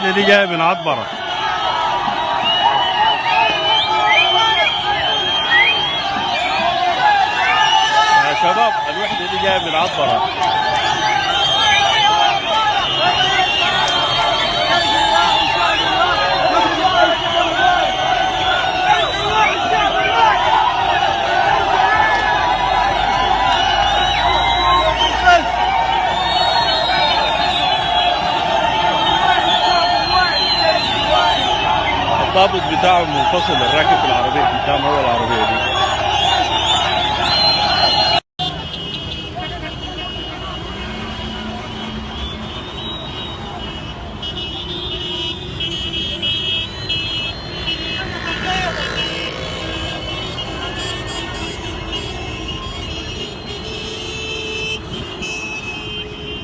الوحدة دي جاية من عطبرة. يا شباب الوحدة دي جاية من عطبرة. الضابط بتاعه منفصل، الراكب في العربية قدام هو العربية دي.